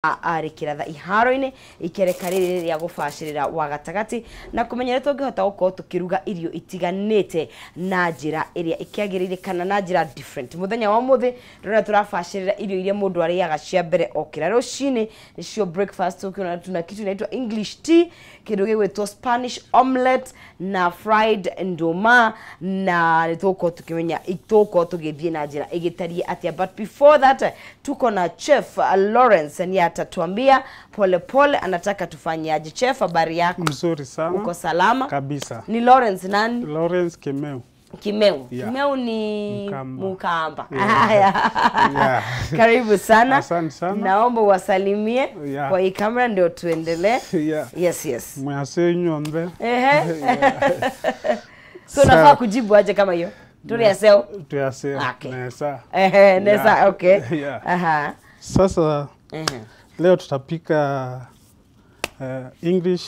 Arä iharo-inä ikereka rä rä a gå bacä rä ra wa gatagatä na kå menya rä tångä gå tå kä ruga irio itiganä na njä ra ä rä a ä kä agä rä ire kana na njä ra different. Muthenya wa muthi ndona turabacĩrĩra irio iria mũndũ arĩaga cia mbere okĩra rũcinĩ, nĩcio breakfast. Ũkĩona tuna kitu inaitwa English tea, kĩndũ gĩgwĩtwo Spanish omelette na fried ndũma, na nĩ tũgũkorwo tũkĩmenya tũgũkorwo tũgĩthiĩ na njĩra ĩgĩtariĩ atĩa. But before that, tuko na Chef Lawrence, ni atatuambia polepole anataka tufanyaje. Chef, habari yako? Mzuri sana. Uko salama? Kabisa. Ni Lawrence nani? Lawrence Kimeu. Kimeu. Yeah. Kimeu ni Mkamba. Mkamba. Yeah. Yeah. Karibu sana. Asante sana. Naomba wasalimie Yeah. kwa hii kamera ndio tuendelee. Yeah. Yes. Mwase nyombe. Ehe. So nafaa kujibu aje kama hiyo? Tuliaseo. Tuyase. Okay. Nesa. Ehe, nesa, Yeah. okay. Yeah. Aha. Sasa Ehe. leo tutapika English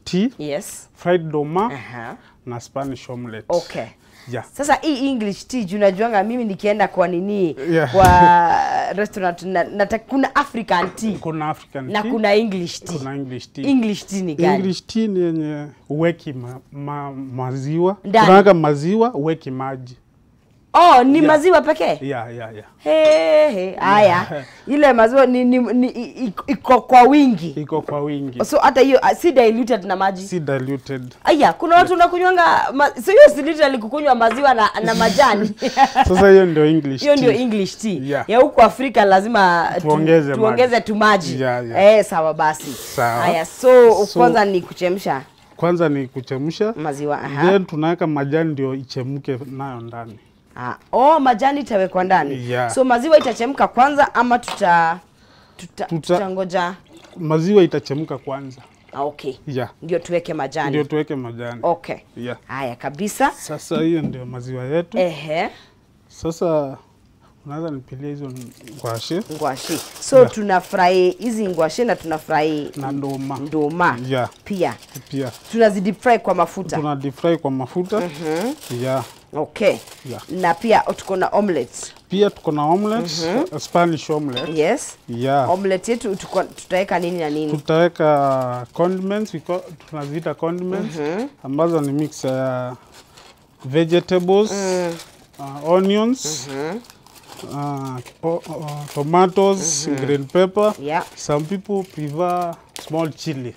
tea, Yes. fried doma Aha. na Spanish omelette. Okay. Yeah. Sasa hii English tea juu unajuanga mimi nikienda kwa nini Yeah. kwa restaurant na kuna African tea Kuna African na tea. kuna English tea. Kuna English tea. English tea ni gani? English tea ni yenye uweki maziwa. Ndani. Tunaweka maziwa, uweki maji. Oh, ni Yeah. maziwa pekee? Yeah. He, haya. Ile maziwa ni iko kwa wingi. Iko kwa wingi. So hata hiyo si diluted na maji. Si diluted. Aya, kuna watu wanakunywanga so hiyo si literally kukunywa maziwa na majani. Sasa hiyo ndio English Hiyo ndio tea. English tea. Yeah. Ya huku Afrika lazima Tuongeze tuongeze tu maji. Yeah. Eh, sawa basi. Sawa. Haya, so kwanza ni kuchemsha Kwanza ni kuchemsha. maziwa. Aha. Then tunaweka majani ndio ichemke nayo ndani. Ah, oh, majani itawekwa ndani. Yeah. So maziwa itachemka kwanza ama tutangoja? Maziwa itachemka kwanza. Ah, okay. Yeah. Ndio tuweke majani. Ndio tuweke majani. Okay. Yeah. Haya kabisa. Sasa hiyo ndio maziwa yetu. Ehe. Sasa unaweza nipilia hizo ngwashe Ngwashi. So Yeah. tunafry hizi ngwashi na tunafry na ndoma. ndoma. Yeah. Pia Pia tunazi deep fry kwa mafuta. tuna deep fry kwa mafuta. Yeah. Okay. Yeah. Na pia tuko na omelette. Pia tuko na omelette, Spanish omelette. Yes. Yeah. Omelette yetu tutaweka nini na nini? Tutaweka condiments, tunaziita condiments ambazo ni mix ya vegetables, onions, tomatoes, green pepper. Yeah. Some people prefer small chili.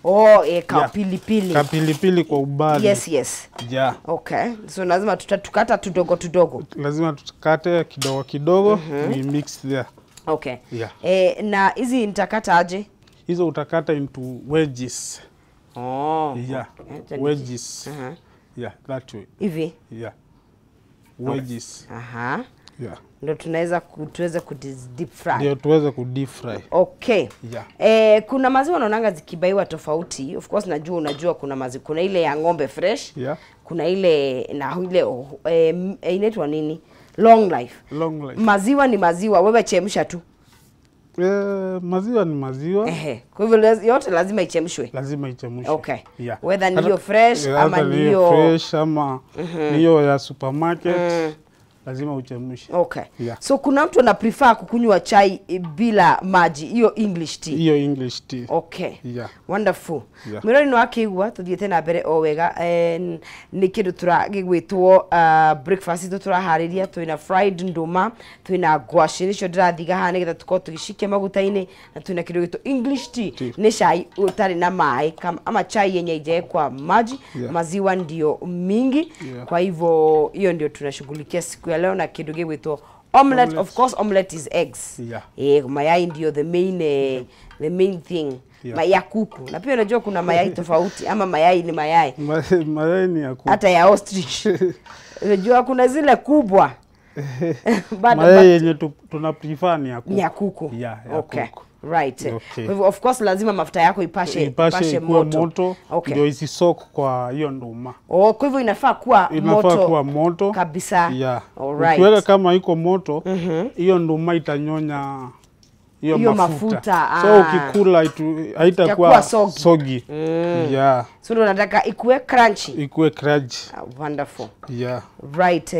Oh, Yeah. kapilipili. Kapilipili kwa ubali. Yes. Yeah. Okay. So lazima tutakata tudogo tudogo. Lazima tukate kidogo kidogo, we mix there. Okay. Yeah. Na hizi nitakata aje? Hizo utakata into wedges. Oh. Yeah. Okay. Wedges. Yeah, that way. Hivi. Yeah. Wedges. Aha. Yeah. Ndio tunaweza tuweze ku deep fry. Ndio tuweze ku deep fry. Okay. Yeah. Kuna maziwa naonanga zikibaiwa tofauti. Of course najua unajua kuna maziwa, kuna ile ya ng'ombe fresh. Yeah. Kuna ile na ile inaitwa nini? Long life. Long life. Maziwa ni maziwa, wewe chemsha tu. Maziwa ni maziwa. Ehe. Kwa hivyo yote lazima ichemshwe. Lazima ichemshwe. Okay. Yeah. Whether ni hiyo fresh ama hata ni ni hiyo fresh ama ni hiyo ya supermarket. Lazima uchemshe. Okay. Yeah. So kuna mtu ana prefer kukunywa chai bila maji, hiyo English tea. Hiyo English tea. Okay. Yeah. Wonderful. Yeah. Mwirori no akigwa tuthiete na mbere o wega, ni kindu turagigwitwo breakfast itu turahariria, twina fried nduma, twina ngwaci nicio ndirathiga haha nigetha tukorwo tugicikia maguta-ini, na twina kindu gitwo English tea, Tea. ni chai utari na maĩ ama chai yenye haijawekwa maji. Yeah. Maziwa ndio mingi. Yeah. Kwa hivyo hiyo ndio tunashughulikia siku ya leo na kindu gigwitwo omelette. Of course omelette is eggs. Yeah. Mayai ndio the main thing. Yeah. Ya kuku. Na pia unajua kuna mayai tofauti ama mayai ni mayai. Mayai ni ya kuku. Hata ya ostrich. Unajua kuna zile kubwa. Mayai yenye tuna prefer ni ya kuku. Ni ya kuku. Yeah, ya okay. kuku. Right. Okay. Kwa hivyo of course lazima mafuta yako ipashe ikuwe moto. moto. Okay. Ndio isisoak kwa hiyo nduma. Oh, kwa hivyo inafaa kuwa moto. Kuwa moto kabisa. Yeah. Alright. Ukiweka kama iko moto, hiyo nduma itanyonya hiyo Hiyo mafuta. mafuta, So ukikula haitakuwa soggy. soggy. Yeah. So ndio nataka ikuwe crunchy. Ikuwe crunchy. Wonderful. Yeah. Right.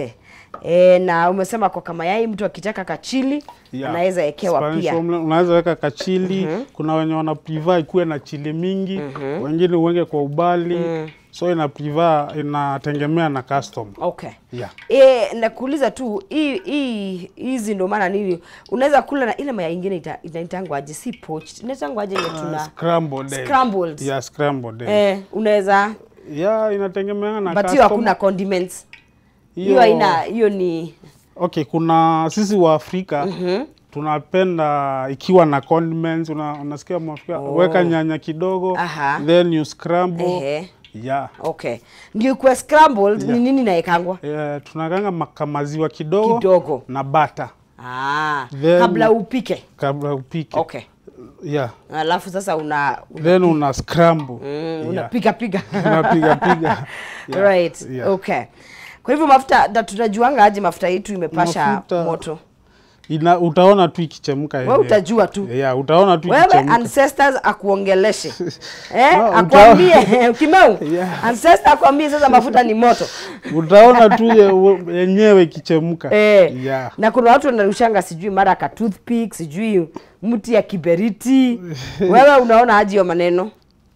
Na umesema kwa kama yai mtu akitaka kachili anaweza ekewa Spanish pia. Unaweza weka kachili, kuna wenye wana prefer ikuwe na chili mingi, wengine uweke kwa ubali. So ina prefer, inategemea na customer. Okay. Yeah. Nakuuliza tu hizi ndo maana nini unaweza kula na ile mayai nyingine inaitangwa aje, si poached, inaitangwa aje ile tuna Scrambled egg. Scrambled. Yeah, scrambled egg. Unaweza Yeah, inategemea na but hiyo customer. hakuna condiments. Hiyo haina, hiyo ni Okay, kuna sisi wa Afrika tunapenda ikiwa na condiments, unasikia Mwafrika weka nyanya kidogo, then you scramble. Yeah. Okay. Ndio kwa scrambled ni nini naekangwa? Tunakanga maziwa kidogo na butter. Then, kabla upike. Kabla upike. Okay. Yeah. Alafu sasa then una scramble. Unapiga piga. Unapiga piga. Yeah. Right. Yeah. Okay. Kwa hivyo mafuta tunajuanga aje mafuta yetu imepasha moto? Utaona tu ikichemka yenyewe. Wewe utajua tu. Yeah, utaona tu ikichemka. Wewe ancestors akuongeleshe. No, akwambie Kimeu. Yeah. Ancestor akwambie sasa mafuta ni moto. Utaona tu yenyewe ikichemka. Yeah. Na kuna watu wanarushanga sijui mara ka toothpick, sijui mti ya kiberiti. Wewe unaona aje hiyo maneno?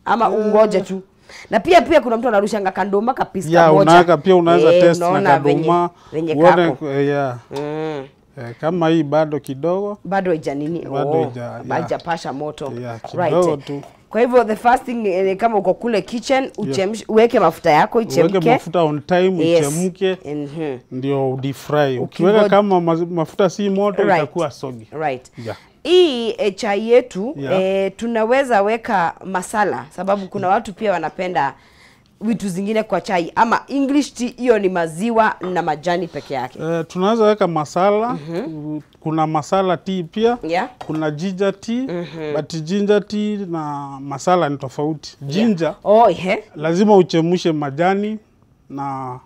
Ama ungoje tu. Na pia kuna mtu anarushanga kandoma kapisa moja. Yeah, pia unaweza test na kandoma. Venye kako. Yeah. Kama hii bado kidogo. Bado haija nini? Bado haijapasha moto. Yeah, kidogo right. Tu. Kwa hivyo the first thing kama uko kule kitchen uchemshe, uweke mafuta yako ichemke. Uweke mafuta on time, uchemke. Ndio deep fry. Ukiweka kama mafuta si moto itakuwa soggy. Right. Yeah. Hii chai yetu tunaweza weka masala sababu kuna watu pia wanapenda vitu zingine kwa chai, ama English tea hiyo ni maziwa na majani peke yake. Tunaweza weka masala. Kuna masala tea pia. Yeah. Kuna ginger tea. But ginger tea na masala ni tofauti. Ginger lazima uchemshe majani na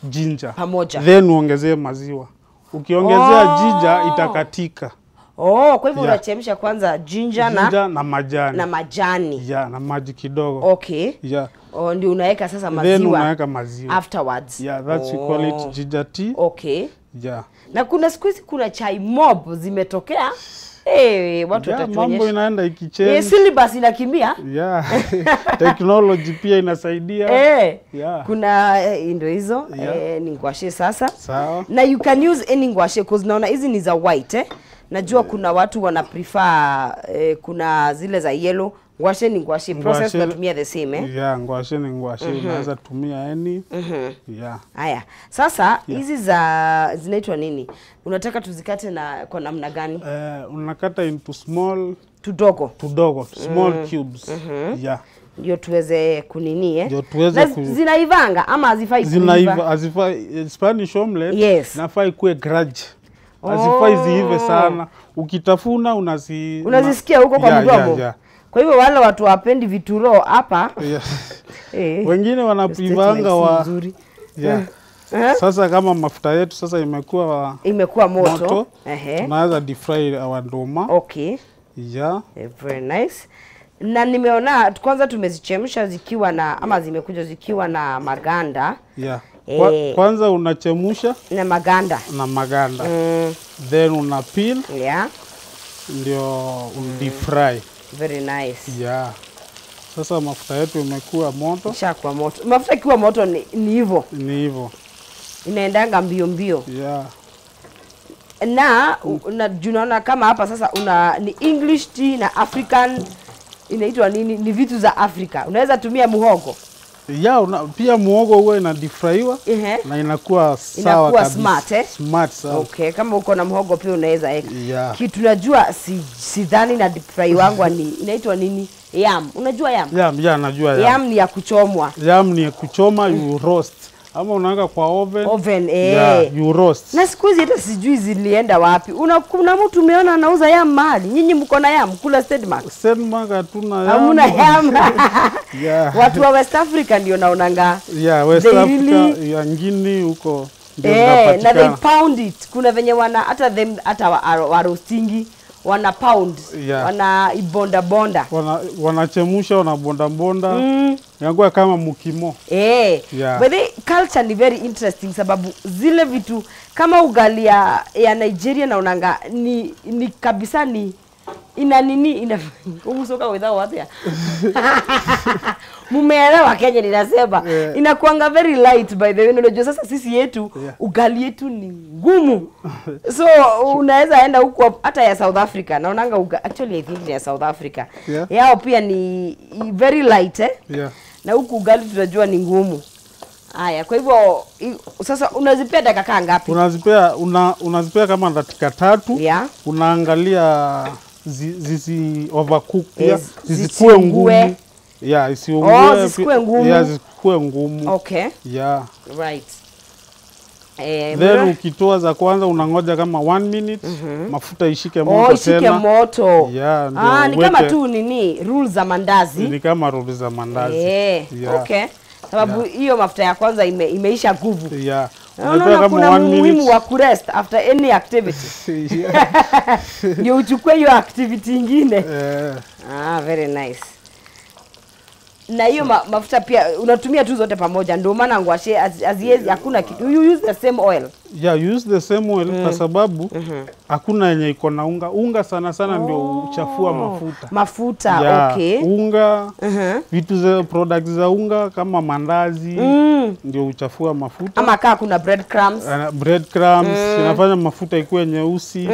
ginger pamoja. Then uongezee maziwa. Ukiongezea ginger itakatika. Kwa hivyo unachemsha kwanza ginger na majani. Na majani. Yeah, na maji kidogo. Okay. Yeah. Ndio unaweka sasa maziwa. Then unaweka maziwa. Afterwards. Yeah, that's we call it ginger tea. Okay. Yeah. Na kuna siku hizi kuna chai mob zimetokea. Watu watatuonyesha. Mambo inaenda ikichange. Syllabus inakimbia. Yeah. Technology pia inasaidia. Yeah. Kuna ndio hizo ni ngwashe sasa. Sawa. Na you can use any ngwashe cause naona hizi ni za white Najua kuna watu wana prefer kuna zile za yellow. Ngwashe ni ngwashe, process tunatumia the same Yeah, ngwashe ni ngwashe, unaweza tumia any. Yeah. Haya. Sasa hizi za zinaitwa nini? Unataka tuzikate na kwa namna gani? Unakata into small tudogo. Tudogo, small cubes. Yeah. Ndio tuweze kunini Ndio tuweze zinaivanga ama hazifai kuiva? Zinaiva, hazifai. Spanish omelet nafai kuwe grudge. Hazifai ziive sana. Ukitafuna unazisikia huko kwa mdomo. Yeah. Kwa hivyo wale watu wapendi vituro hapa. Wengine wanaprivanga wa. Yeah. Sasa kama mafuta yetu sasa imekuwa moto. Tunaweza deep fry our nduma. Okay. Yeah. Very nice. Na nimeona kwanza tumezichemsha zikiwa na ama zimekuja zikiwa na maganda. Yeah. Kwanza unachemsha na maganda. Na maganda. Then una peel. Yeah. Ndio deep fry. Very nice. Yeah. Sasa mafuta yetu imekuwa moto. Ishakuwa moto. Mafuta ikiwa moto ni hivyo. Ni hivyo. Inaendanga mbio mbio. Yeah. Na unaona kama hapa sasa una ni English tea na African inaitwa nini? Ni vitu za Afrika. Unaweza tumia muhogo. Yeah, pia muhogo huwa inadifraiwa na inakuwa sawa inakuwa kabisa. Smart, Smart sawa. Okay, kama uko na muhogo pia unaweza eka. Yeah. Kitu najua sidhani na deep fry wangu ni inaitwa nini? Yam. Unajua yam? Yam, yeah, najua yam. Yam ni ya kuchomwa. Yam ni ya kuchoma, you roast. Ama unaweka kwa oven. Oven, Yeah, you roast. Na siku hizi hata sijui zilienda wapi. Kuna mtu umeona anauza yam mahali. Nyinyi mko na yam kula Stedmark? Stedmark hatuna yam. Hamuna yam. Yeah. Watu wa West Africa ndio naonanga. Yeah, West Africa ya ngini huko ndio zinapatikana. Na they pound it. Kuna venye wana hata them hata wa roastingi wana pound, Yeah. wana ibonda bonda. Wanachemsha, wanabonda bonda. Inakuwa kama mukimo. Yeah. But the culture ni very interesting sababu zile vitu kama ugali ya Nigeria naonanga ni kabisa ni ina nini ina umusoka without what ya. Mumeelewa Kenya ninasema. Yeah. Inakuanga very light by the way. Unajua sasa sisi yetu ugali yetu ni ngumu. So unaweza enda huko hata ya South Africa. Naonanga actually I think ni ya South Africa. Yeah. Yao pia ni very light eh. Yeah. Na huku ugali tunajua ni ngumu. Haya, kwa hivyo sasa unazipea dakika ngapi? Unazipea unazipea kama dakika 3. Yeah. Unaangalia zisi overcook pia, zisikuwe ngumu. Yeah, isiungue. Oh, zisikuwe ngumu. Yeah, zisikuwe ngumu. Okay. Yeah. Right. Then ukitoa za kwanza unangoja kama 1 minute, mafuta ishike moto tena. Oh, ishike moto. Yeah, ni kama tu nini, rules za mandazi. Ni kama rules za mandazi. Yeah. Okay. Sababu hiyo mafuta ya kwanza imeisha nguvu. Yeah. Unaona kuna muhimu wa kurest after any activity. Yeah. Ndio uchukue hiyo activity nyingine. Yeah. Very nice. Na hiyo mafuta pia unatumia tu zote pamoja, ndio maana ngwashe haziwezi, hakuna kitu. You use the same oil. Yeah, use the same oil kwa sababu hakuna yenye iko na unga. Unga sana sana ndio uchafua mafuta. Mafuta, yeah, okay. Unga, vitu za products za unga kama mandazi ndio uchafua mafuta. Ama kaa kuna breadcrumbs. Breadcrumbs inafanya mafuta ikuwe nyeusi.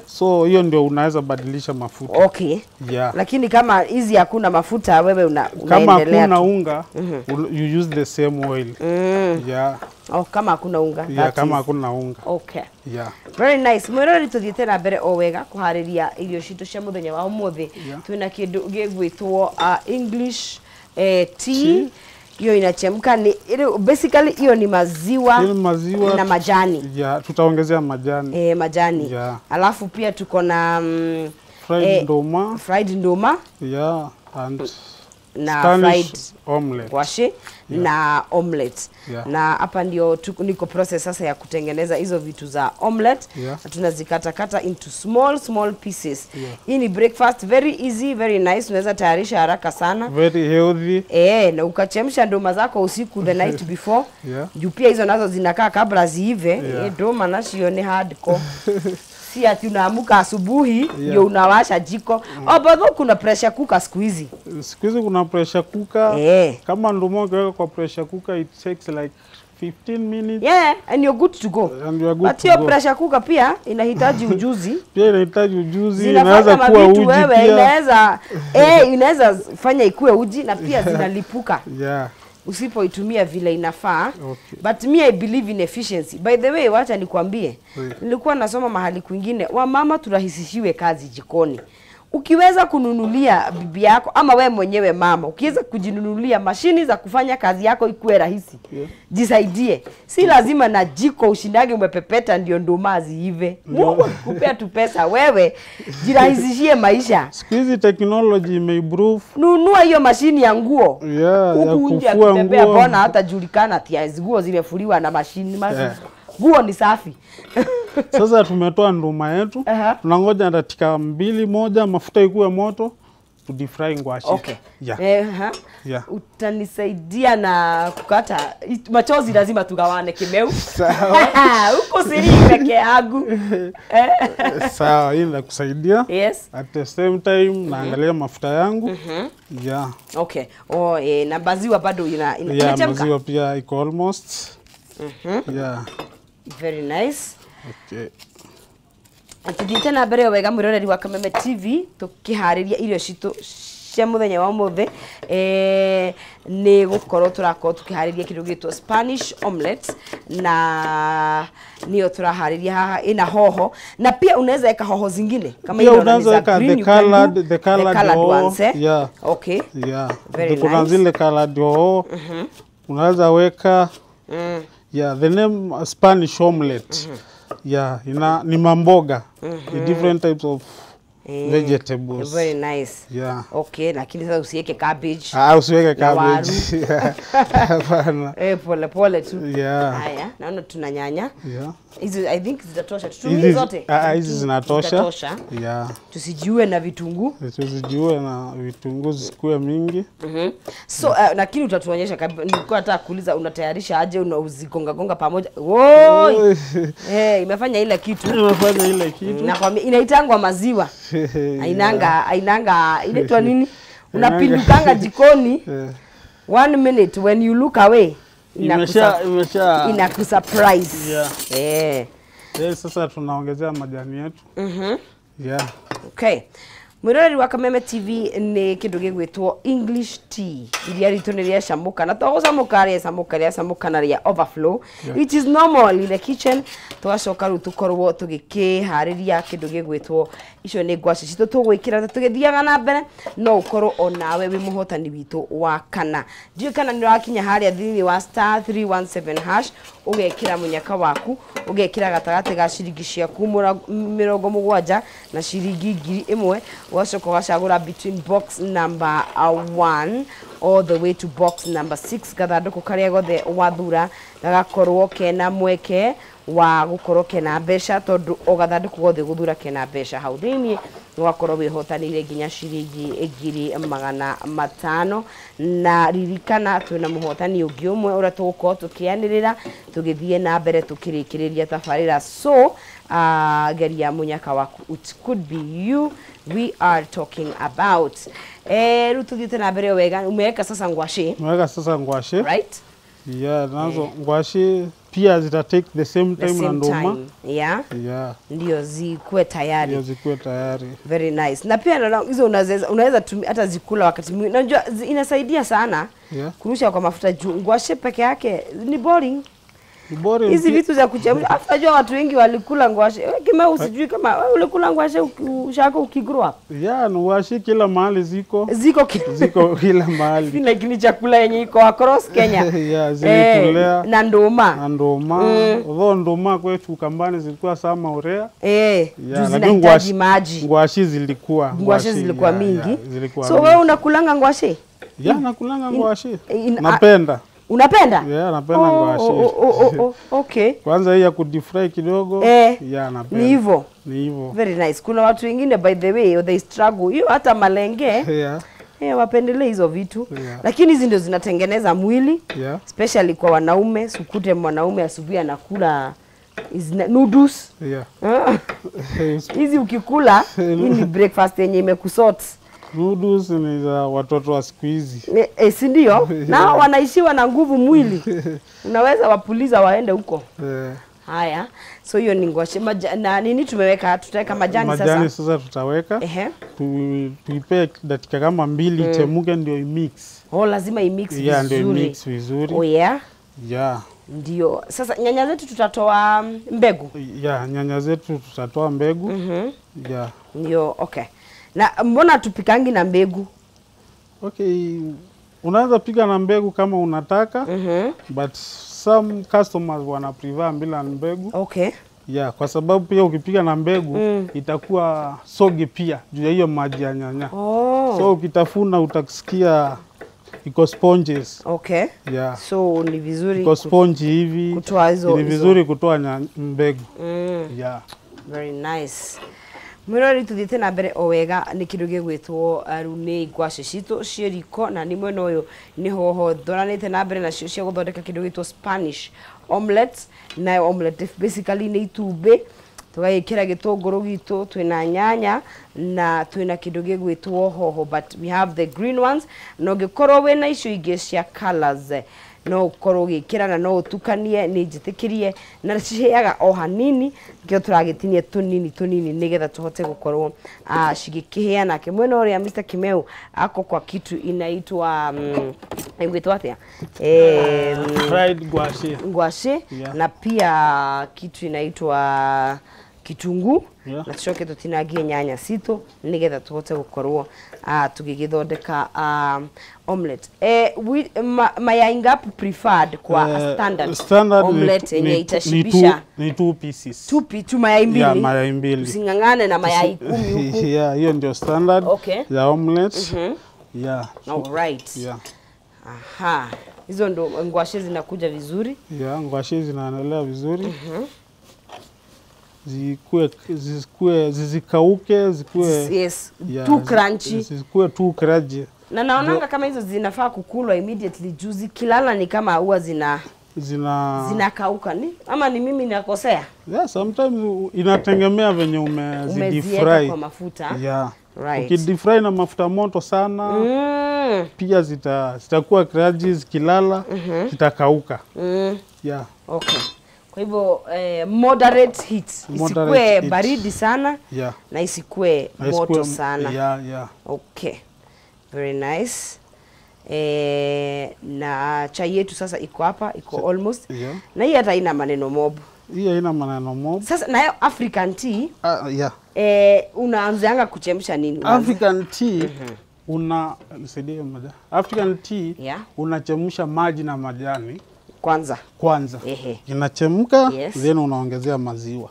So hiyo ndio unaweza badilisha mafuta. Okay. Yeah. Lakini kama hizi hakuna mafuta wewe unaendelea. Kama hakuna unga, you use the same oil. Yeah. Oh, kama hakuna unga. Yeah, kama hakuna unga. Okay. Yeah. Very nice. Mwirori tuthiete na mbere o wega kuhariria irio citu cia muthenya wa umuthi. Twina kindu gigwitwo English tea. Hiyo inachemka ni basically hiyo ni maziwa, maziwa na majani. Yeah, tutaongezea majani. Majani. Yeah. Alafu pia tuko na fried ndoma. Fried ndoma. Yeah, and na Spanish fried omelette. Ngwashe, yeah. Na omelette. Yeah. Na hapa ndio niko process sasa ya kutengeneza hizo vitu za omelette. Yeah. Tunazikatakata into small small pieces. Yeah. Hii ni breakfast very easy, very nice. Unaweza tayarisha haraka sana. Very healthy. Na ukachemsha ndoma zako usiku the night before. Yeah. Juu pia hizo nazo zinakaa kabla ziive. Yeah. Ndoma nacio ni hardcore. Si ati unaamuka asubuhi ndio unawasha jiko. Oh, bado kuna pressure cooker siku hizi. Siku hizi kuna pressure cooker. Kama nduma ukiweka kwa pressure cooker it takes like 15 minutes. Yeah, and you're good to go. And you are good But to your go. Pressure cooker pia inahitaji ujuzi. Pia inahitaji ujuzi, inaweza kuwa uji wewe, pia. Inaweza inaweza fanya ikue uji na pia zinalipuka. Yeah. Usipoitumia vile inafaa. Okay. But me I believe in efficiency. By the way, wacha nikwambie. Nilikuwa nasoma mahali kwingine, wamama turahisishiwe kazi jikoni. Ukiweza kununulia bibi yako ama we mwenyewe mama, ukiweza kujinunulia mashini za kufanya kazi yako ikuwe rahisi. Yeah. Jisaidie. Si lazima na jiko ushindage umepepeta ndio ndoma ziive. Mungu akikupea tu pesa wewe jirahisishie maisha. Siku hizi technology imeimprove. Nunua hiyo mashini ya nguo. Yeah, ya huku nje kufua akitembea nguo. bona hata julikana ati nguo zimefuliwa na mashini. Yeah. Nguo ni safi. Sasa tumetoa nduma yetu. Tunangoja dakika 2-1 mafuta ikuwe moto tu deep fry ngwashe. Okay. Yeah. Yeah. Utanisaidia na kukata machozi, lazima tugawane kimeu. Sawa. Huko siri peke yangu. Sawa, hii nakusaidia. Yes. At the same time naangalia mafuta yangu. Yeah. Okay. Oh, na maziwa bado yeah, maziwa pia iko almost. Yeah. Very nice. Okay. Tuthiete na mbere wega mwiroreri wa Kameme TV tukihariria irio citu cia muthenya wa umuthi. Ni gukorwo turakorwo tukihariria kindu gitwo Spanish omelette na niyo turahariria haha ina hoho, na pia unaweza weka hoho zingine kama pia ile unaweza weka the colored, the colored ones, eh? Yeah. Okay. Yeah. Very kuna nice. Zile colored hoho. Unaweza weka yeah, the name Spanish omelette. Yeah, ina ni mamboga. The different types of Vegetables. Very nice. Yeah. Okay, lakini sasa usiweke cabbage. Usiweke cabbage. Hapana. Pole pole tu. Yeah. Haya, naona tuna nyanya. Yeah. Hizi I think zitatosha. Tutumie zote. Hizi zinatosha. Yeah. Tusijiue na vitunguu. Tusijiue na vitunguu zikuwe mingi. So lakini utatuonyesha, nilikuwa nataka kuuliza unatayarisha aje, unauzigonga gonga pamoja. Woi. Imefanya ile kitu. Imefanya ile kitu. Nakwambia inaitangwa maziwa. Ainanga inaitwa nini? Unapindukanga jikoni. 1 minute when you look away. Imesha inakusurprise. Yeah. Sasa tunaongezea majani yetu. Yeah. Okay. Mwiroreri wa Kameme TV ni kindu gigwitwo English tea. Iria ritu ni riacamuka na to gucamuka riacamuka riacamuka na ria overflow. Yeah. It is normal in the kitchen. Tugacoka riu tukorwo tugikihariria kindu gigwitwo icio ni ngwaci citu tugwikira tugithiaga na mbere no ukorwo onawe wi muhotani witu wa kana. Ndiũĩ kana nĩ ũrakinya harĩa thĩinĩ wa *317# ugekira munyaka waku ugekira gatagatĩ ga ciringi ciaku 70 na ciringi 1000 ugacoka ugacagũra between box number 1 all the way to box number 6 gathandũkũ karĩa gothe wathura gagakorwo kena mweke wa gukorwo kena mbeca tondu o gathandũkũ gothe guthura kena mbeca hau thĩinĩ wakorwo wĩhotanĩire nginya ciringi 500 na ririkana twĩna mũhotani ũngĩ ũmwe ũrĩa tũgũkorwo tũkĩanĩrĩra tũgĩthiĩ na mbere tũkĩrĩkĩrĩria tabarĩra. So geria munyaka waku, it could be you we are talking about. Rĩu tũthiĩte na mbere wega. Umeweka sasa ngwaci. Umeweka sasa ngwaci. Right? Yeah, nazo ngwaci pia zita take the same time na nduma. Yeah. Yeah. Ndio zikuwe tayari. Ndio zikuwe tayari. Very nice. Na pia naona hizo unaweza tumia hata zikula wakati mwingine. Unajua inasaidia sana. Yeah. Kurusha kwa mafuta juu ngwaci peke yake ni boring. Ni boring. Hizi vitu za kuchemsha. Afu najua watu wengi walikula ngwaci. Kama usijui kama wewe ulikula ngwaci ushako ukigrow up. Yeah, ngwaci kila mahali ziko. Ziko kila mahali. Lakini chakula yenye iko across Kenya. Yeah, zilitulea. Na nduma. Na nduma. Although nduma kwetu Ukambani zilikuwa sama urea. Yeah, zinahitaji maji. Ngwaci zilikuwa. Ngwaci zilikuwa mingi. Yeah, zilikuwa so mingi. Wewe unakulanga ngwaci? Yeah, nakulanga ngwaci. Napenda. Unapenda? Yeah, napenda ngwaci. Okay. Kwanza hii ya kudifry kidogo. Yeah, napenda. Ni hivyo. Ni hivyo. Very nice. Kuna watu wengine by the way they struggle. Hiyo hata malenge. Yeah. Wapendelee hizo vitu. Yeah. Lakini hizi ndio zinatengeneza mwili. Yeah. Especially kwa wanaume, sukute mwanaume asubuhi anakula noodles. Yeah. Hizi ukikula, hii ni breakfast yenye imekusort. Noodles ni za watoto wa siku hizi. Si ndio? Na wanaishiwa na nguvu mwili. Unaweza wapuliza waende huko. Haya. So hiyo ni ngwaci. Na nini tumeweka? Tutaweka majani sasa. Majani sasa tutaweka. Tuipe dakika kama 2 ichemuke ndio imix. Oh, lazima imix vizuri. Yeah, ndio imix vizuri. Oh yeah. Yeah. Ndio. Sasa nyanya zetu tutatoa mbegu. Yeah, nyanya zetu tutatoa mbegu. Yeah. Ndio, okay. Na mbona tupikangi na mbegu? Okay, unaweza pika na mbegu kama unataka. But some customers wana prefer bila mbegu. Okay. Yeah, kwa sababu pia ukipika na mbegu itakuwa sogi pia juu ya hiyo maji ya nyanya. So ukitafuna utasikia iko sponges. Okay. Yeah. So ni vizuri iko sponge hivi. Kutoa hizo. Ni vizuri kutoa mbegu. Yeah. Very nice. Mwirori tuthiete na mbere o wega ni kindu gigwitwo riu ni ngwaci citu ciĩ riko na ni mwena uyu ni hoho thoranite na mbere nacio cia guthondeka kindu gitwo Spanish omelette. Nayo omelette basically ni itumbĩ tugagikira gitunguru gitu twina nyanya na twina kindu gigwitwo hoho, but we have the green ones na ungikorwo wina icio ingĩ cia colors no ukorwo ugikira na no utukanie ni njitikirie na ciheaga o hanini nikio turagitinia tunini tunini nigetha tuhote gukorwo cigikihia. Nake mwena uria Mr. Kimeu ako kwa kitu inaitwa inaitwa atia fried ngwaci. Ngwaci. Yeah. Na pia kitu inaitwa kitunguu Yeah. na tucoke tutinangie nyanya citũ nĩgetha tũhote gũkorwo tũgĩgĩthondeka omelette. Mayai ngapi preferred kwa standard, standard omelette yenye ni itashibisha? Ni two pieces. Tu mayai mbili. Yeah, mayai mbili. Using'ang'ane na mayai 10 huku. Yeah, hiyo ndio standard Okay. ya omelette. Yeah. All right. Yeah. Aha. Hizo ndo ngwashe zinakuja vizuri. Yeah, ngwashe zinaendelea vizuri. Zikauke, zikue yes, yeah, too crunchy. Zikue too crunchy. Na naonanga kama hizo zinafaa kukulwa immediately juu zikilala ni kama huwa zinakauka ni ama ni mimi nakosea? Yeah, sometimes inategemea venye umezidifry kwa mafuta. Yeah. Right. Ukidifry na mafuta moto sana pia zitakuwa crunchy, zikilala zitakauka. Yeah. Okay. Kwa hivyo moderate heat. Isikue baridi sana. Yeah. Na isikue moto sana. Yeah, yeah. Okay. Very nice. Na chai yetu sasa iko hapa, iko almost. Yeah. Na hii hata ina maneno mob. Hii haina maneno mob. Sasa nayo African tea. Yeah. Unaanzaanga kuchemsha nini? African tea African tea yeah. Unachemsha maji na majani kwanza. Ehe. Inachemka, yes. Then unaongezea maziwa.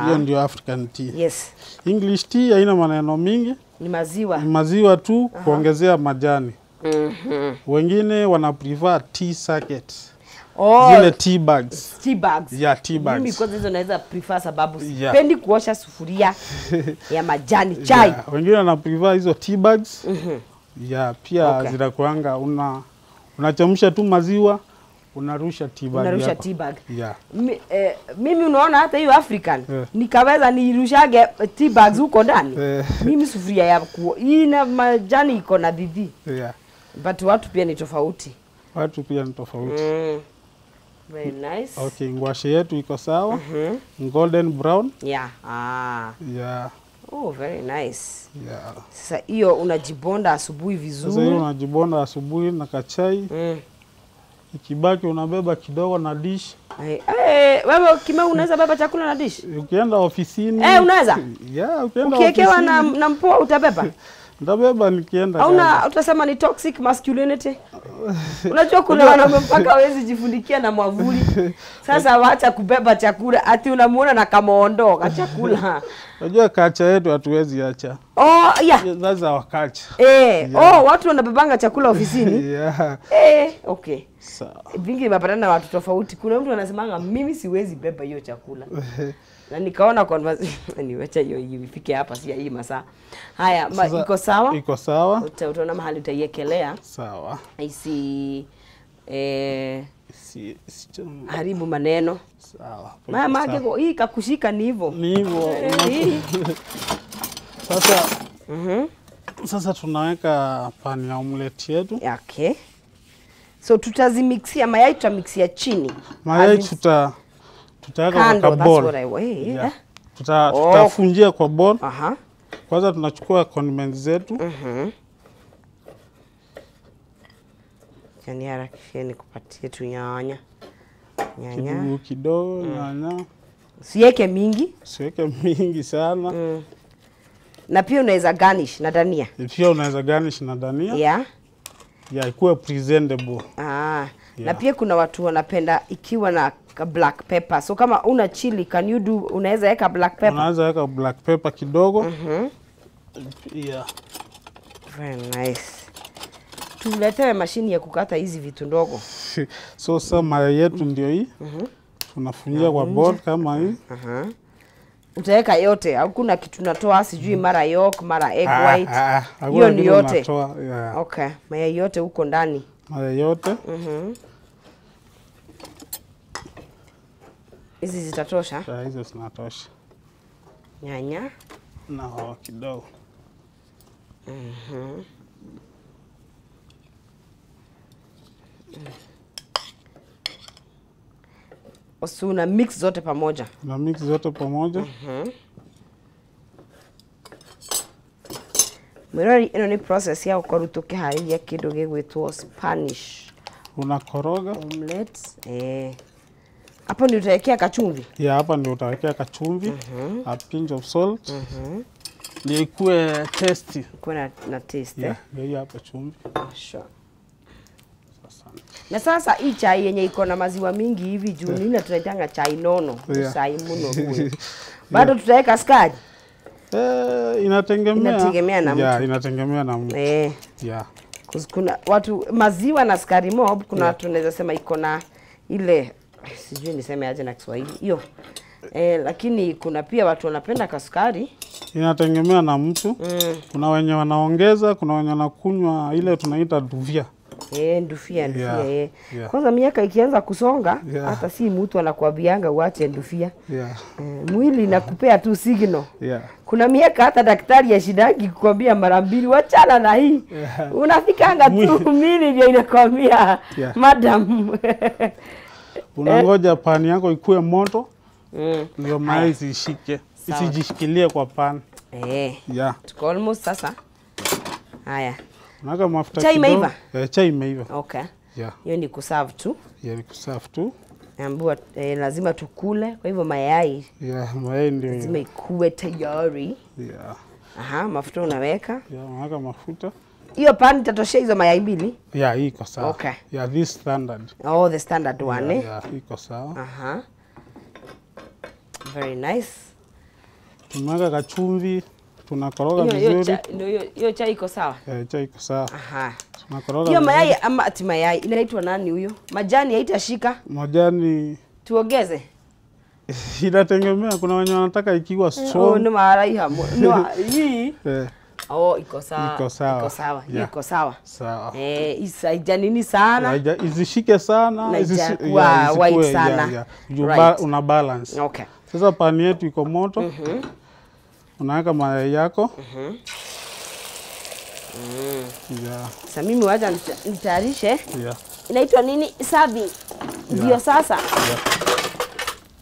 Hiyo ndio African tea. Yes. English tea haina maneno mingi. Ni maziwa. Ni maziwa tu kuongezea majani. Wengine wana prefer tea sacket. Oh, zile tea bags. Tea bags. Yeah, tea bags. Mimi kwanza hizo naweza prefer sababu sipendi kuosha sufuria ya majani chai. Yeah. Wengine wana prefer hizo tea bags. Yeah, pia zinakuanga unachemsha tu maziwa, unarusha tea bag. Unarusha tea bag. Yeah. Mimi unaona hata hiyo African nikaweza nirushage tea bags huko ndani. Mimi sufuria ya ina majani iko na dhidi. Yeah. But watu pia ni tofauti. Watu pia ni tofauti. Very nice. Okay, ngwashe yetu iko sawa. Golden brown. Yeah. Ah. Yeah. Oh, very nice. Yeah. Sasa hiyo unajibonda asubuhi vizuri. Sasa hiyo unajibonda asubuhi na kachai. Ikibaki unabeba kidogo na dish. Wewe kima unaweza beba chakula na dish? Ukienda ofisini. Unaweza? Yeah, ukienda ofisini. Ukiekewa na mpoa utabeba? Ndabeba nikienda. Hauna utasema ni toxic masculinity? Unajua kuna wanaume mpaka hawezi jifundikia na mwavuli. Sasa waacha kubeba chakula ati unamuona na kamaondoka chakula. Unajua culture yetu hatuwezi acha. Oh, yeah. That's our culture. Yeah. Oh, watu wanabebanga chakula ofisini. Yeah. Okay. Sawa. Vingi nimepatana na watu tofauti. Kuna mtu anasemanga mimi siwezi beba hiyo chakula. Na nikaona conversation niwacha hiyo ifike hapa si hii masaa. Haya, iko sawa? Iko sawa. Utaona mahali utaiekelea. Sawa. Isi haribu maneno. Sawa. Mama yake hii kakushika ni hivyo. Ni hivyo. Sasa sasa tunaweka pani ya omelette yetu. Okay. So tutazimixia mayai, tutamixia chini. Mayai tutaweka kwa bowl. Yeah. Tutafunjia kwa bowl. Kwanza tunachukua condiments zetu. Yani harakisheni nikupatie tu nyanya. Nyanya. Kidogo kidogo nyanya. Usiweke mingi. Usiweke mingi sana. Na pia unaweza garnish na dania. Pia unaweza garnish na dania. Yeah. Yeah, ikuwe presentable. Ah. Yeah. Na pia kuna watu wanapenda ikiwa na black pepper. So kama una chili, can you do, unaweza weka black pepper? Unaweza weka black pepper kidogo. Yeah. Very nice. Tuletewe mashini ya kukata hizi vitu ndogo. So sasa mayai yetu ndio hii. Tunafungia kwa bowl kama hii. Utaweka yote, hakuna kitu natoa sijui mara yolk, mara egg white. Hiyo ni yote. Natoa, yeah. Okay, mayai yote huko ndani. Mayai yote. Hizi zitatosha? Hizo zinatosha. Nyanya na hoho kidogo. So una mix zote pamoja. Na mix zote pamoja. Mwirori ino ni process ya gukorwo tukihariria kindu gigwitwo Spanish. Unakoroga omelette. Hapo ndio utawekea kachumvi? Yeah, hapa ndio utawekea kachumvi. A pinch of salt. Ndio ikue tasty. Ikue na taste. Yeah, ndio hapa chumvi. Sure. Na sasa hii chai yenye iko na maziwa mingi hivi juu nini tunaitanga chai nono, chai muno huyo. Bado tutaweka sukari? Inategemea. Inategemea na mtu. Yeah, inategemea na mtu. Yeah. Kuna watu maziwa na sukari mob, kuna watu naweza sema iko na ile sijui niseme aje na Kiswahili hiyo. Lakini kuna pia watu wanapenda kasukari. Inategemea na mtu. Kuna wenye wanaongeza, kuna wenye wanakunywa ile tunaita duvia. Ndufia, ndufia. Yeah. Kwanza miaka ikianza kusonga, hata si mtu anakuambianga uache ndufia. Mwili inakupea tu signal. Kuna miaka hata daktari ashidangi kukwambia mara mbili wachana na hii. Unafikanga tu mwili ndio inakwambia madam. Unangoja pani yako ikue moto. Ndio mayai isishike. Isijishikilie kwa pan. Yeah. Tuko almost sasa. Haya. Unaweka mafuta chai kidogo. Imeiva? Chai imeiva. Okay. Yeah. Hiyo ni kuserve tu. Yeah, ni kuserve tu. Naambiwa lazima tukule, kwa hivyo mayai. Yeah, mayai ndio. Lazima ikue tayari. Yeah. Aha, mafuta unaweka. Yeah, unaweka mafuta. Hiyo pan itatoshea hizo mayai mbili? Yeah, hii iko sawa. Okay. Yeah, this standard. Oh, the standard one. Yeah, iko sawa. Aha. Very nice. Tumeweka kachumvi. Tunakoroga vizuri. Hiyo chai iko sawa? Chai iko sawa. Aha. Tunakoroga. Hiyo mayai ama ati mayai inaitwa nani huyo? Majani haitashika? Majani tuongeze? Inategemea, kuna wenye wanataka ikiwa strong. Oh, no maraiha. No, hii. Oh, iko sawa. Iko sawa. Iko sawa. Yeah. Iko sawa. Sawa. Haijanini sana. Isishike sana, na isikuwa white sana. Yeah. Right. Una balance. Okay. Sasa pani yetu iko moto. Unaweka mayai yako. Yeah. Sasa mimi wacha nitayarishe. Yeah. Inaitwa nini? Serving. Ndio sasa. Yeah.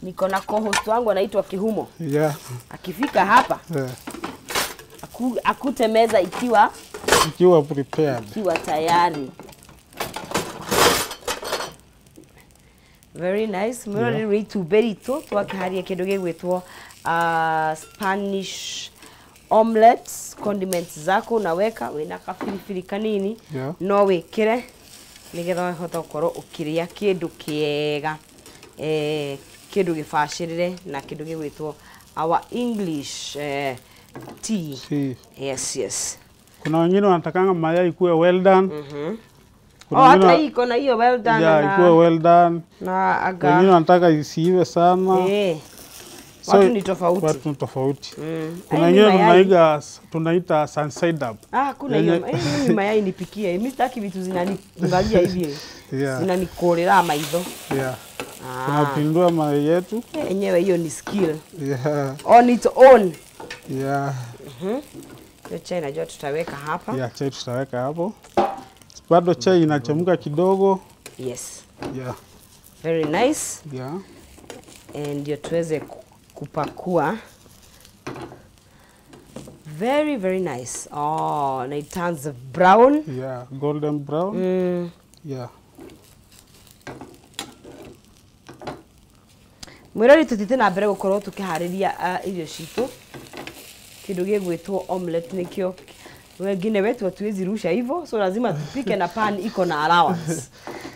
Niko na co-host wangu anaitwa Kihumo. Yeah. Akifika hapa. Yeah. Akute meza ikiwa prepared. Ikiwa tayari. Very nice. Mwana yeah. Itumbĩ ritũ twakĩharia kĩndũ gĩgwĩtwo Spanish omelets. Condiments zako unaweka wĩna kabiribiri kanini. Yeah. No wĩkĩre nĩgetha ũhote gũkorwo ũkĩrĩa kĩndũ kĩega, kĩndũ gĩbacĩrĩre na kĩndũ gĩgwĩtwo our English tea. Tea. Yes, yes. Kuna wengine wanatakanga mayai kuwe well done. Oh, hata hii iko na hiyo well done. Yeah, ikuwe well done. Na aga. Wengine wanataka isiive sana. So, watu ni tofauti. Watu ni tofauti. Kuna wengine tunaita sun side up. Ah, kuna hiyo. Mimi mayai nipikie. Mimi sitaki vitu zinaniangalia hivi. Yeah. Zinanikolera maitho. Yeah. Tunapindua mayai yetu. Yenyewe hiyo ni skill. Yeah. On its own. Yeah. Hiyo chai najua tutaweka hapa. Yeah, chai tutaweka hapo. Bado chai inachemka kidogo. Yes. Yeah. Very nice. Yeah. Ndio tuweze kupakua. Very, very nice. Oh, and it turns brown. Yeah, golden brown. Yeah. Mwirori tutite na mbere gukorwo tukihariria irio citu. Kindu gigwitwo omelette nikio wengine wetu hatuwezi rusha hivyo, so lazima tupike na pan iko na allowance.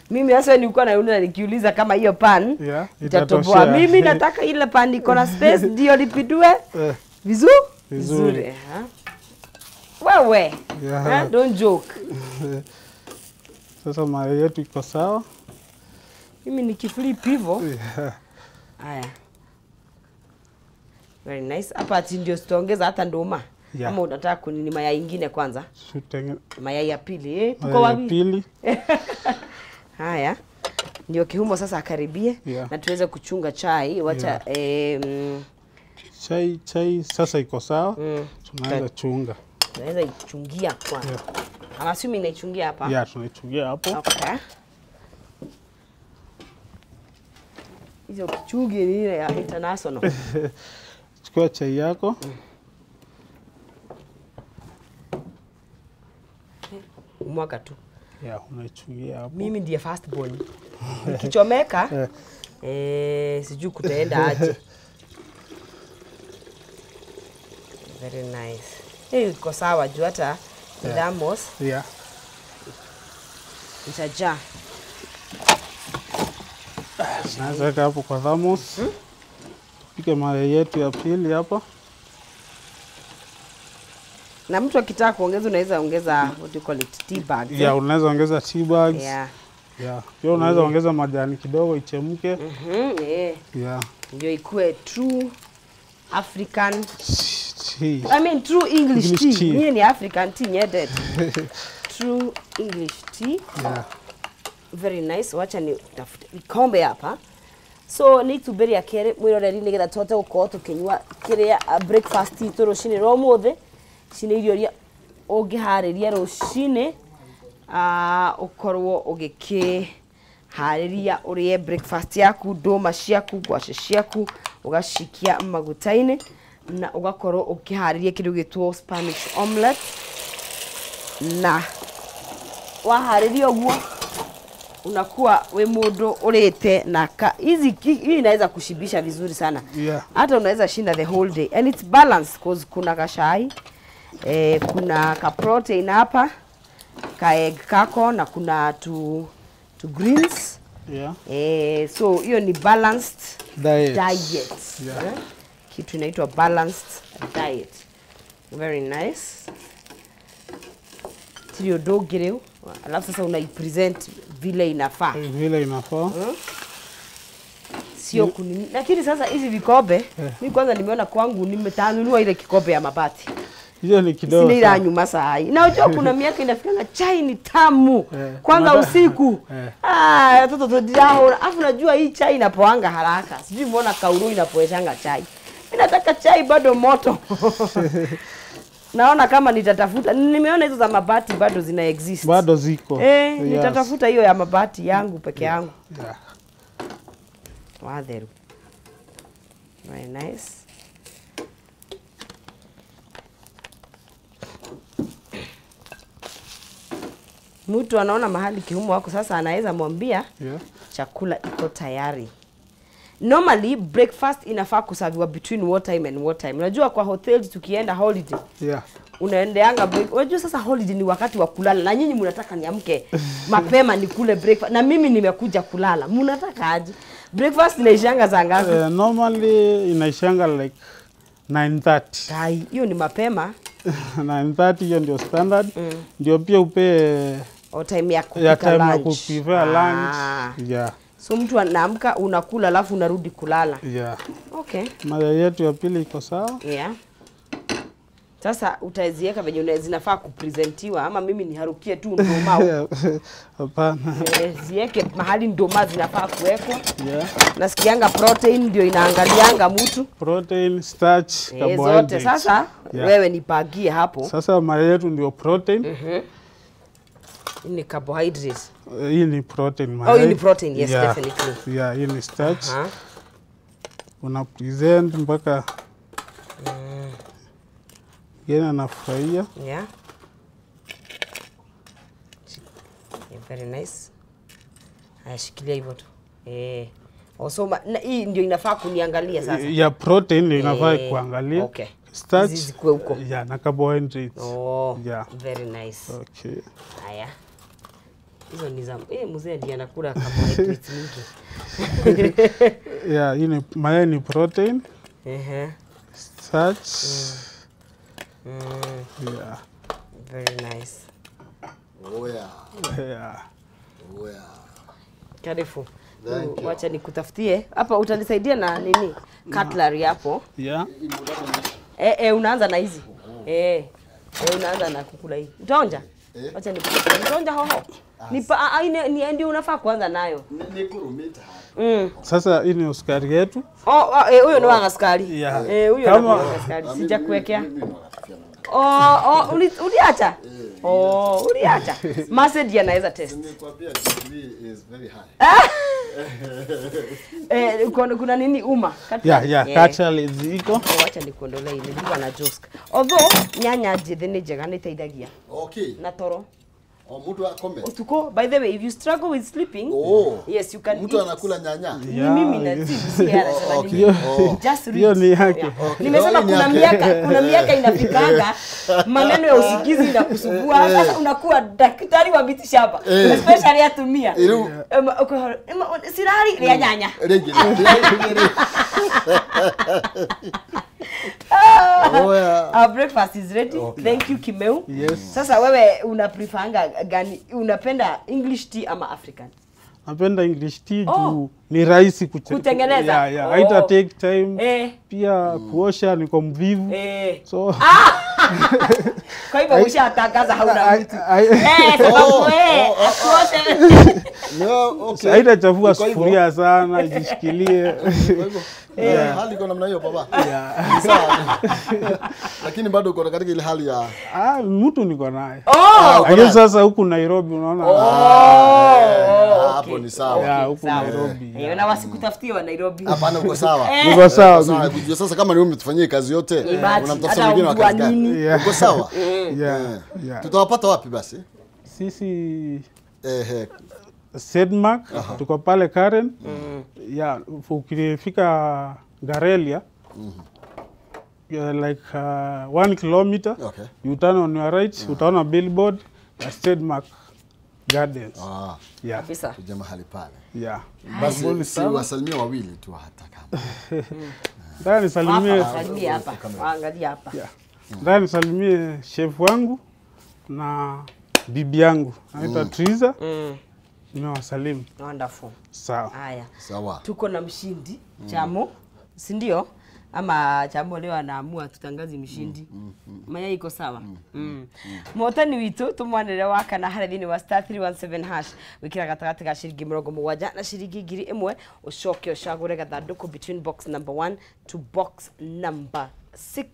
Mimi hasa nilikuwa naona nikiuliza kama hiyo pan itatoboa. Mimi nataka ile pan iko na space ndio lipidue vizuri vizuri. Wewe yeah. Don't joke. Sasa mayai yetu iko sawa. Mimi nikiflip hivyo. Yeah. Haya. Very nice. Hapa ati ndio sitaongeza hata nduma. Yeah. Ama unataka kunini mayai ingine kwanza? Mayai ya pili. Tuko wapi? Pili. Haya. Ndio Kihumo sasa akaribie. Yeah. Na tuweze kuchunga chai. Wacha yeah. Chai sasa iko sawa. Tunaweza chunga. Tunaweza ichungia kwanza. Yeah. I'm assuming naichungia hapa. Yeah, tunaichungia hapo. Okay. Hizo kichungi ni ile ya international. Chukua chai yako. Umwaga tu. Yeah, unaichungia hapo. Mimi ndiye first born. Nikichomeka Sijui kutaenda aje. Very nice. Iko sawa juu hata thermos. Yeah. Itajaa. Naweza weka hapo kwa thermos. Tupike mayai yetu ya pili hapa. Na mtu akitaka kuongeza unaweza ongeza what do you call it, tea bags. Yeah, unaweza ongeza tea bags. Yeah. Yeah. Pia unaweza ongeza majani kidogo ichemke. Yeah. Ndio ikue true African tea. I mean true English tea. Mimi ni African tea nyedet. True English tea. Yeah. Very nice. Wacha ni tafute ikombe hapa. So ni itumbĩ rĩa kerĩ mwĩroreri nĩgetha tũhote gũkorwo tũkĩnyua kĩrĩa breakfast itũ rũcinĩ rwa ũmũthĩ. Ici nĩ irio iria ũngĩharĩria rũcinĩ, ũkorwo ũgĩkĩharĩria ũrĩe breakfast yaku, ndũma ciaku, ngwacĩ ciaku, ũgacikia maguta-inĩ na ũgakorwo ũkĩharĩria kĩndũ gĩtwo Spanish omelette. Na waharĩria ũguo unakuwa we mundu urite na hizi hii inaweza kushibisha vizuri sana. Yeah. Hata unaweza shinda the whole day and it's balanced cause kuna kashai, kuna ka protein hapa, ka egg kako na kuna two greens. Yeah. So hiyo ni balanced diet. Yeah. Kitu inaitwa balanced diet. Very nice. Trio dogireu. Alafu sasa unaipresent vile inafaa. Vile inafaa. Sio kunini. Lakini sasa hizi vikombe, mimi kwanza nimeona kwangu nimetanunua ile kikombe ya mabati. Hiyo ni kidogo. Sina ila nyuma saa hii. Na unajua kuna miaka inafikanga chai ni tamu. Kwanza usiku. Watoto tudirao. Alafu unajua hii chai inapoanga haraka. Sijui mbona kauru inapoeshanga chai. Mimi nataka chai bado moto. Naona kama nitatafuta, nimeona hizo za mabati bado zina exist. Bado ziko. Yes. Nitatafuta hiyo ya mabati yangu peke yangu. Yeah. Watheru. Very nice. Mtu anaona mahali kihumo wako sasa anaweza mwambia chakula iko tayari. Normally breakfast inafaa kuserviwa between what time and what time. Unajua kwa hoteli tukienda holiday. Yeah. Unaendeanga break. Unajua sasa holiday ni wakati wa kulala na nyinyi mnataka niamke mapema nikule breakfast na mimi nimekuja kulala. Mnataka aje? Breakfast inaishanga saa ngapi? Normally inaishanga like 9:30. Tai, hiyo ni mapema. 9:30 hiyo ndio standard. Ndio pia upe time ya kupika lunch. Ya kupika lunch. Yeah. So mtu anaamka unakula alafu unarudi kulala. Yeah. Okay. Mayai yetu ya pili iko sawa. Yeah. Sasa utaziweka venye zinafaa kupresentiwa ama mimi niharukie tu ndoma? Hapana. Ziweke mahali ndoma zinafaa kuwekwa. Yeah. Nasikianga protein ndio inaangalianga mtu. Protein, starch, carbohydrates. Zote sasa wewe nipagie hapo. Sasa mayai yetu ndio protein. Ni carbohydrates. Hii ni protein mayai. Oh, hii ni protein, yes, definitely. Yeah, hii ni starch. Una present mpaka yeye anafurahia. Yeah. Very nice. Haya, shikilia hivyo tu. Also hii ndio inafaa kuniangalia sasa. Ya protein ndio inafaa kuangalia. Okay. Starch zikuwe huko. Yeah, na carbohydrates. Oh, yeah. Very nice. Okay. Haya. Hizo ni za mzee ndiye anakula carbohydrates mingi. Yeah, hii ni mayai ni protein. Starch. Yeah. Very nice. Oh yeah. Yeah. Oh yeah. Karibu. Wacha nikutafutie. Hapa utanisaidia na nini? Cutlery hapo. Yeah. Unaanza na hizi. Unaanza na kukula hii. Utaonja? Wacha nikutafutie. Utaonja hoho. Ni ndio unafaa kuanza nayo. Ni kurumita hapa. Sasa hii ni sukari yetu. Huyo ni wa sukari. Yeah. Huyo ni wa sukari. Sijakuwekea. Uliacha? Uliacha. Masedi anaweza test. Nikwambia degree is very high. Kuna nini uma? Yeah, cutlery ziko. Wacha nikuondolee ile ndio na josk. Although nyanya jithe ni njega ni teithagia. Okay. Na toro. O mtu akome. Utuko, by the way, if you struggle with sleeping, yes, you can. Mtu anakula nyanya. Ni mimi na si anasema ni. Just read. Hiyo ni yake. Nimesema kuna miaka inafikanga maneno ya usingizi inakusumbua. Sasa unakuwa daktari wa miti shamba. Especially atumia. Sirari ya nyanya. Our breakfast is ready. Okay. Thank you, Kimeu. Yes. Sasa wewe una preferanga gani? Unapenda English tea ama African? Napenda English tea juu ni rahisi kutengeneza. Yeah. Haita take time. Pia kuosha niko mvivu. So kwa hivyo ushatangaza hauna mtu. Sababu akuoshe. No, okay. Haitachafua sufuria sana, ijishikilie. Hali iko namna hiyo baba. Yeah. Sawa. Lakini bado uko katika ile hali ya mtu niko naye. Lakini sasa huku Nairobi unaona. Hapo ni sawa. Yeah, huku Nairobi. Na wasikutafutie wa Nairobi. Hapana, uko sawa. Uko sawa. Sawa. Sasa kama ni wewe umetufanyia kazi yote, unamtafuta mwingine wa kazi gani? Uko sawa? Yeah. Tutawapata wapi basi? Sisi Sedmark, tuko pale Karen. Yeah, ukifika Garelia, like 1 kilometer, you turn on your right, utaona billboard ya Sedmark Gardens. Yeah. Kabisa. Tuje mahali pale. Yeah. Basi si wasalimia wawili tu hata kama. Ndani nisalimie hapa. Angalia hapa. Yeah. Ndani nisalimie chef wangu na bibi yangu anaitwa Triza. Nimewasalimu. Wonderful. Sawa. Haya. Sawa. Tuko na mshindi Chamo, si ndio? Ama Chamo leo anaamua tutangaze mshindi. Maya iko sawa. Motani witu tumwanire wa kana harĩ thĩinĩ wa *317# wikira gatagatĩ ga ciringi 70 na ciringi 1000 ucoke ucagũre gathandũkũ between box number 1 to box number 6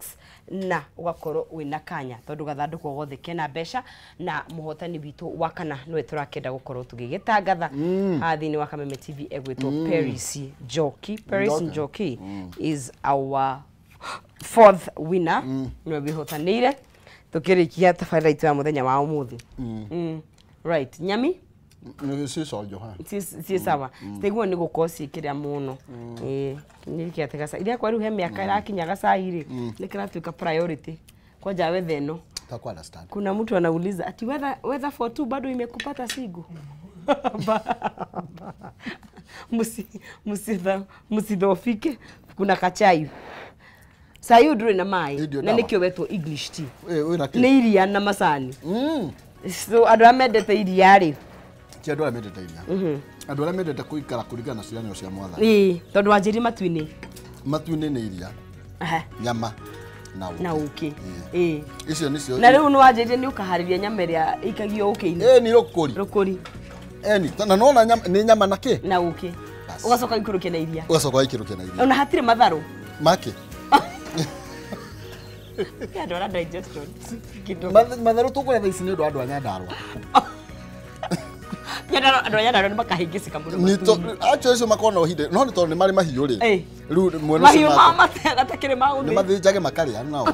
na ugakorwo wina kanya tondu gathandũkũ gothe kena mbeca na muhotani witu wa kana niwe turakenda gukorwo tugigitangatha haha thiini wa Kameme TV egwitwo Paris Njoki. Paris Njoki is our fourth winner niwe wihotanire tukirikia tabarĩra itũ ya muthenya wa umuthi. Right, nyami si soljo ha si sawa tiguo ni gukorwo ciĩkĩrĩa mũno nĩ kĩatega iria kwa rĩu he mĩaka ĩrakinya gacai rĩ nĩ kĩratuĩka priority kwanja wethe ĩno. Kuna mtu anauliza ati weather for two bado imekupata sigu. Msidhofike, kuna kachai sai ndũrĩ na maĩ na nĩkĩo wetwo English tea nĩ iria na macani. So andũ arĩa mendete iria rĩ ti andũ arĩa mendete iria. Andũ arĩa mendete kũikara kũringana na ciĩranĩro cia Mwathani. Tondũ wanjĩrire matu-inĩ. Matu-inĩ nĩ iria. Nyama na ũkĩ. Icio nĩcio. Na rĩu nĩ wanjĩrire nĩ ũkaharĩria nyama ĩrĩa ĩikagio ũkĩ-inĩ. Nĩ rũkũri. Rũkũri. Na nona nĩ nyama na kĩ? Na ũkĩ. Ũgacoka ũikũrũkie na iria. Ũgacoka ũikũrũkie na iria. Ona hatirĩ matharũ. Makĩ? Andũ arĩa digestion. Matharũ tũkũrĩa thaa ici nĩ ũndũ wa andũ a Nyandarũa. Andũ a Nyandarũa nĩ makahĩngĩcĩka mũno. Acio acio makoragwo na ũhinde no nĩ tondũ nĩ marĩ mahiũ rĩ. Rĩu mwena ũcio mahiũ ma gatakĩrĩ ma nĩ mathĩnjage makarĩa nao.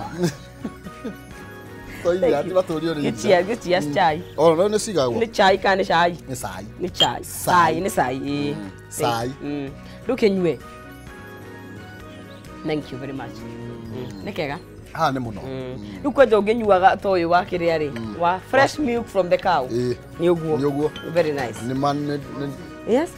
Toiria ati matũrio rĩ. Gĩtia chai. O no nĩ cigagwo. Nĩ chai kana nĩ cai? Nĩ cai. Nĩ chai. Cai nĩ cai. Cai. Rĩu kĩnyue. Thank you very much. Nĩ kega? Ha nĩ mũno. Rĩu kwanja ũngĩnyuaga ta ũyũ wa kĩrĩa rĩ wa fresh milk from the cow. Nĩ ũguo. Nĩ ũguo. Very nice. Nĩ man Yes.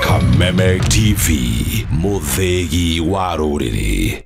Kameme TV, mũthĩgi wa rũrĩrĩ.